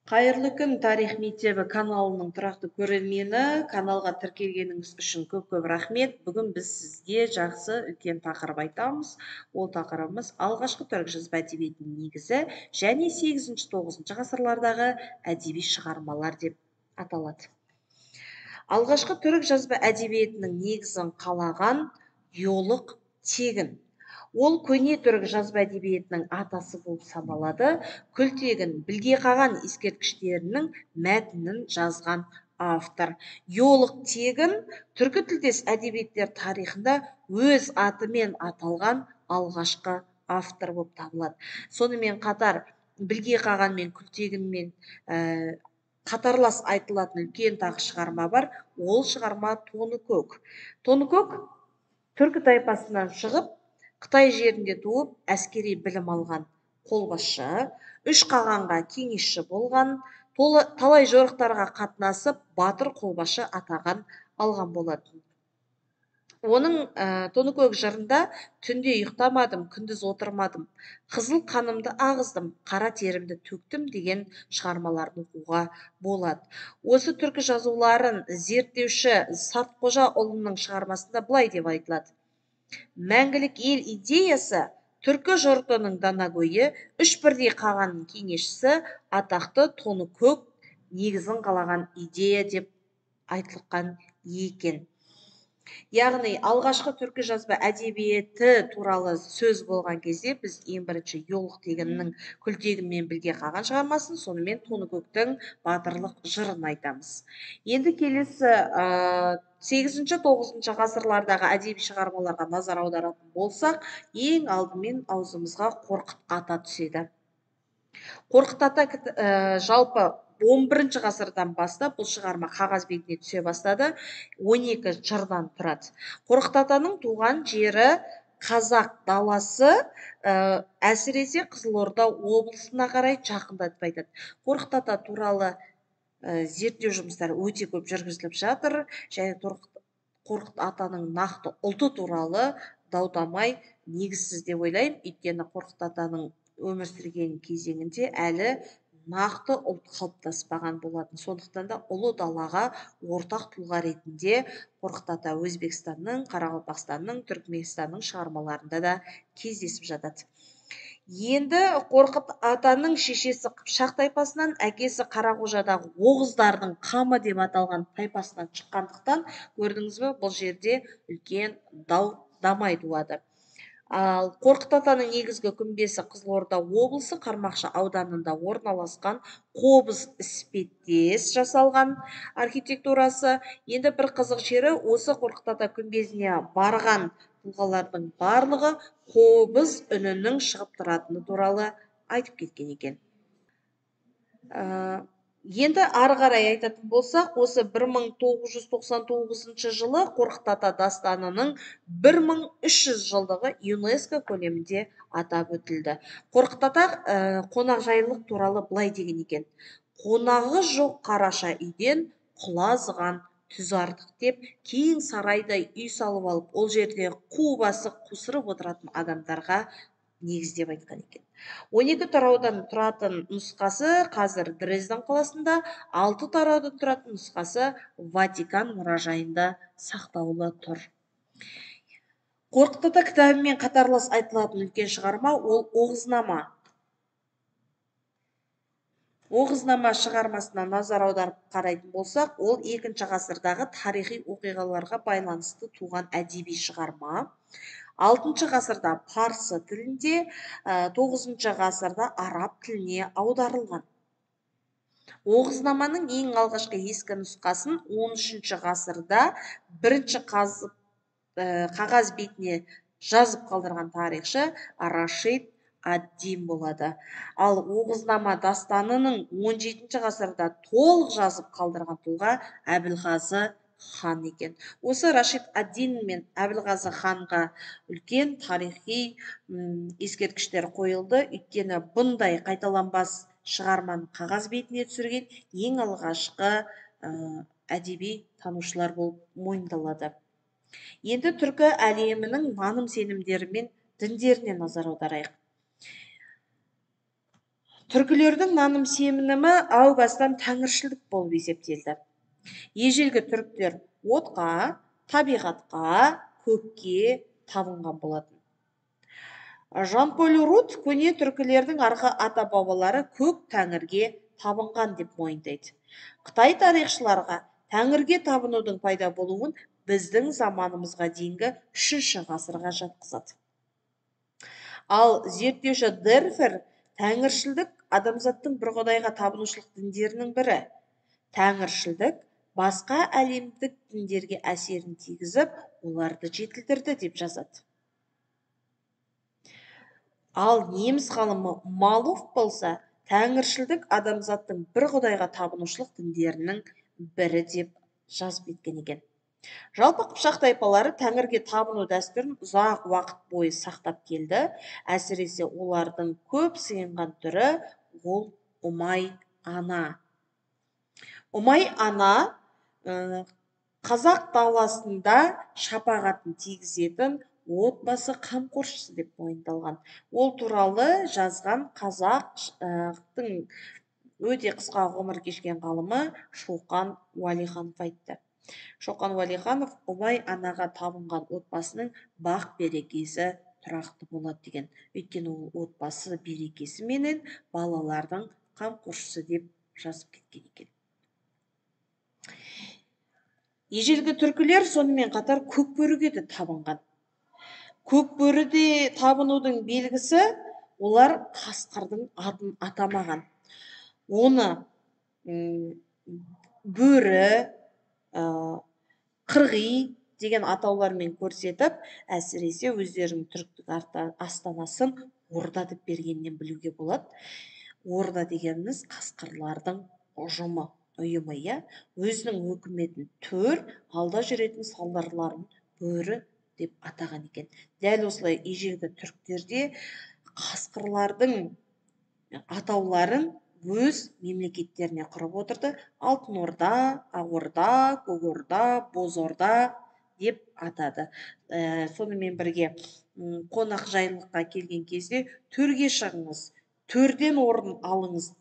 Қайырлы күн, Тарих мектебі каналының тұрақты көрермені. Каналға тіркелгеніңіз үшін көп-көп рахмет. Бүгін біз сізге жақсы үлкен тақырып айтамыз. Ол тақырыбымыз алғашқы түрік жазба әдебиетінің негізі және 8-9 ғасырлардағы әдеби шығармалар деп аталады. Алғашқы түрік жазба әдебиетінің негізін қалаған Йолық Тегін. Ол көне түрік жазба әдебиетінің атасы болып саналады. Күлтегін, Білге қаған ескерткіштерінің мәтінін жазған автор. Йолық Тегін түркі тілдес әдебиеттер тарихында өз атымен аталған алғашқы автор болып табылады. Сонымен қатар Білге қаған мен Күлтегінмен қатарлас айтылатын үлкен тағы шығарма бар. Ол шығарма Тоныкөк. Тоныкөк түркі тайпасынан шығып, Қытай жерінде туып, әскери білім алған қолбасшы, үш қағанға кеңесші болған, талай жорықтарға қатынасып, батыр қолбасшы атағын алған болатын. Оның Тоныкөк жырында түнде ұйықтамадым, күндіз отырмадым, қызыл қанымды ағыздым, қара терімді төктім деген шығармаларын оқуға болады. Осы түркі жазуларын зерттеуші Сартқожаұлының шығармасында былай деп айтылады. Мәңгілік ел идеясы түркі жұртының данагөйі, үш бірдей қағанның кеңесшісі, атақты Тоныкөк негізін қалаған идея деп айтылған екен. Яғни алғашқы түркі жазба әдебиеті туралы сөз болған кезде біз ең бірінші Йолық Тегіннің Күлтегін мен Білге қаған шығармасын, сонымен Тоныкөктің батырлық жырын айтамыз. Енді келесі 8-9 ғасырлардағы әдеби шығармаларға назар аударатын болсақ, ең алдымен аузымызға Қорқыт ата түседі. Қорқыт ата жалпы 11 ғасырдан бастап бұл шығарма қағаз бетіне түсе бастады. 12 жырдан тұрады. Қорқыт атаның туған жері қазақ даласы, әсіресе Қызылорда облысына қарай жақындатып айтады. Қорқыт ата туралы зерттеу жұмыстары өте көп жүргізіліп жатыр. Және Қорқыт атаның нақты ұлты туралы дау-дамай негізсіз деп ойлаймын. Өйткені Қорқыт атаның өмір сүрген кезеңінде әлі нақты ұлт қалыптаспаған болатын. Сондықтан да ұлы далаға ортақ тұлға ретінде Қорқыт ата Өзбекстанның, Қарақалпақстанның, Түркменстанның шығармаларында да кездесіп жатады. Енді Қорқыт атаның шешесі Қыпшақ тайпасынан, әкесі Қарақожадағы оғыздардың қамы деп аталған тайпасынан шыққандықтан, көрдіңіз бе, бұл жерде үлкен дау дамай туады. Ал Қорқыт атаның негізгі күмбезі Қызылорда облысы Қармақшы ауданында орналасқан қобыз іспеттес жасалған архитектурасы. Енді бір қызық жері, осы Қорқыт ата күмбезіне барған тұлғалардың барлығы қобыз үнінің шығып тұратыны туралы айтып кеткен екен. Енді ары қарай айтатын болсақ, осы 1999 жылы Қорқыт ата дастанының 1300 жылдығы ЮНЕСКО көлемінде атап өтілді. Қорқыт ата қонақжайлылық туралы былай деген екен. Қонағы жоқ қараша үйден құлазыған түз артық деп, кең сарайдай үй салып алып, ол жерде қу басы қусырып отыратын адамдарға негіздеп айтқан екен. 12 тараудан тұратын нұсқасы қазір Дрезден қаласында, 6 тараудан тұратын нұсқасы Ватикан мұражайында сақтаулы тұр. Қорқыт ата кітабымен қатарлас айтылатын үлкен шығарма ол Оғызнама. Оғызнама шығармасына назар аударып қарайтын болсақ, ол 2 ғасырдағы тарихи оқиғаларға байланысты туған әдеби шығарма. 6 ғасырда парсы тілінде, 9 ғасырда араб тіліне аударылған. Оғызнаманың ең алғашқы ескі нұсқасын 13 ғасырда бірінші қағаз бетіне жазып қалдырған тарихшы Рашид ад-Дин болады. Ал Оғызнама дастанының 17 ғасырда толық жазып қалдырған тұлға Әбілғазы хан екен. Осы Рашид ад-Дин мен Әбілғазы ханға үлкен тарихи ескерткіштер қойылды. Өйткені бұндай қайталанбас шығарманы қағаз бетіне түсірген ең алғашқы әдеби танушылар болып мойындалады. Енді түркі әлемінің наным сенімдері мен діндеріне назар аударайық. Түркілердің наным сенімі әу бастан тәңіршілдік болып есептелді. Ежелгі түріктер отқа, табиғатқа, көкке табынған болатын. Жан-Поль Рут көне түркілердің арғы ата-бабалары көк тәңірге табынған деп мойындайды. Қытай тарихшыларға тәңірге табынудың пайда болуын біздің заманымызға дейінгі 3 ғасырға жатқызады. Ал зерттеуші Дерфер тәңіршілдік адамзаттың бір құдайға табынушылық діндерінің бірі. Тәңіршілдік басқа әлемдік діндерге әсерін тигізіп, оларды жетілдірді деп жазады. Ал неміс ғалымы Малов болса, тәңіршілдік адамзаттың бір құдайға табынушылық діндерінің бірі деп жазып кеткен екен. Жалпы қыпшақ тайпалары тәңірге табыну дәстүрін ұзақ уақыт бойы сақтап келді. Әсіресе олардың көп сыйынған түрі ол Ұмай ана. Ұмай ана қазақ даласында шапағатын тигізетін отбасы қамқоршысы деп мойындалған. Ол туралы жазған қазақтың өте қысқа ғұмыр кешкен ғалымы Шоқан Уәлиханов айтты. Шоқан Уәлиханов Ұмай анаға табынған отбасының бақ берекесі тұрақты болады деген. Өйткені ол отбасы берекесі менен балалардың қамқоршысы деп жазып кеткен екен. Ежелгі түркілер сонымен қатар көкбөріге де табынған. Көкбөріде табынудың белгісі олар қасқырдың атын атамаған. Оны бөрі, қырғи деген атаулармен көрсетіп, әсіресе өздерінің түріктік астанасын Орда деп бергеннен білуге болады. Орда дегеніміз қасқырлардың ұжымы, ұйымы, иә. Өзінің өкіметін төр, алда жүретін салдарларын бөрі деп атаған екен. Дәл осылай ежелгі түріктерде қасқырлардың атауларын өз мемлекеттеріне құрып отырды. Алтын Орда, Ақ Орда, Көк Орда, Боз Орда деп атады. Сонымен бірге қонақжайлыққа келген кезде төрге шығыңыз, төрден орын алыңыз,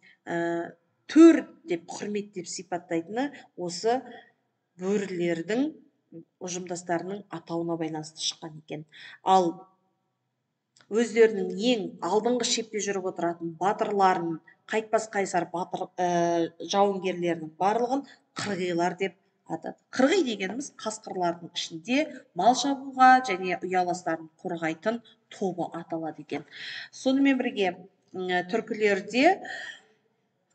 төр деп құрметтеп сипаттайтыны осы бөрілердің ұжымдастарының атауына байланысты шыққан екен. Ал өздерінің ең алдыңғы шепте жүріп отыратын батырларын, қайтпас қайсар батыр жауынгерлерінің барлығын қырғилар деп атады. Қырғи дегеніміз қасқырлардың ішінде мал шабуға және ұяластарын қорғайтын тобы аталады екен. Сонымен бірге түркілерде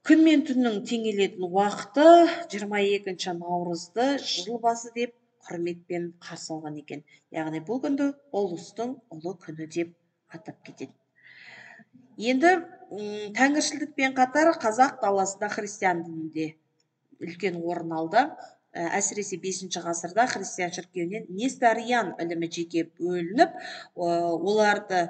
күн мен түннің теңелетін уақыты 22 наурызды жыл басы деп құрметпен қарсы алған екен. Яғни бұл күнді ұлыстың ұлы күні деп атап кетеді. Енді тәңіршілдікпен қатар қазақ даласында христиан дінінде үлкен орын алды. Әсіресе 5 ғасырда христиан шіркеуінен несториан ілімі жеке бөлініп, оларды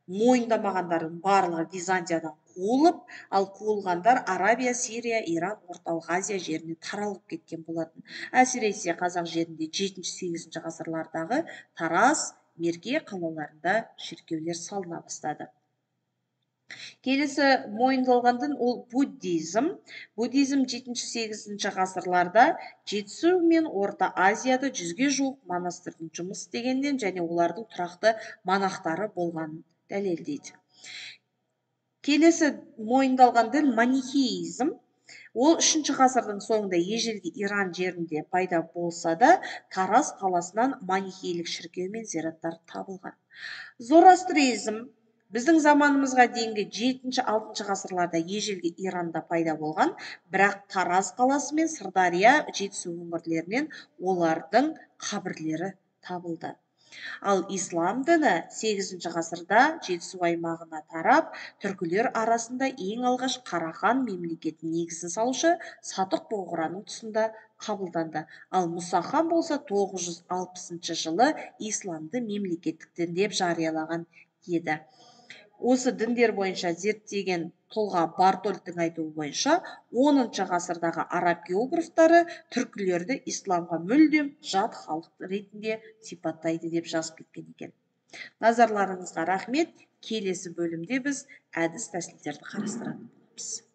мойындамағандардың барлығы Византиядан қуылып, ал қуылғандар Арабия, Сирия, Иран, Орталық Азия жеріне таралып кеткен болатын. Әсіресе қазақ жерінде 7-8 ғасырлардағы Тараз, Мерке қалаларында шіркеулер салына бастады. Келесі мойындалған дін ол буддизм. Буддизм 7-8 ғасырларда Жетісу мен Орта Азияда 100-ге жуық монастырдың жұмыс істегеннен және олардың тұрақты монахтары болғанын дәлелдейді. Келесі мойындалған дін манихеизм. Ол 3 ғасырдың соңында ежелгі Иран жерінде пайда болса да, Тараз қаласынан манихейлік шіркеу мен зираттар табылған. Зороастризм біздің заманымызға дейінгі 7-6 ғасырларда ежелгі Иранда пайда болған, бірақ Тараз қаласы мен Сырдария, Жетісу өңірлерінен олардың қабірлері табылды. Ал ислам діні 8 ғасырда Жетісу аймағына тарап, түркілер арасында ең алғаш Қарахан мемлекетінің негізін салушы Сатық Боғыраның тұсында қабылданды. Ал Мұса хан болса 960 жылы исламды мемлекеттік дін деп жариялаған еді. Осы діндер бойынша зерттеген тұлға Бартольдтің айтуы бойынша 10 ғасырдағы араб географтары түркілерді исламға мүлдем жат халық ретінде сипаттайды деп жазып кеткен екен. Назарларыңызға рахмет. Келесі бөлімде біз әдіс тәсілдерді қарастыратын боламыз. Жетпіс.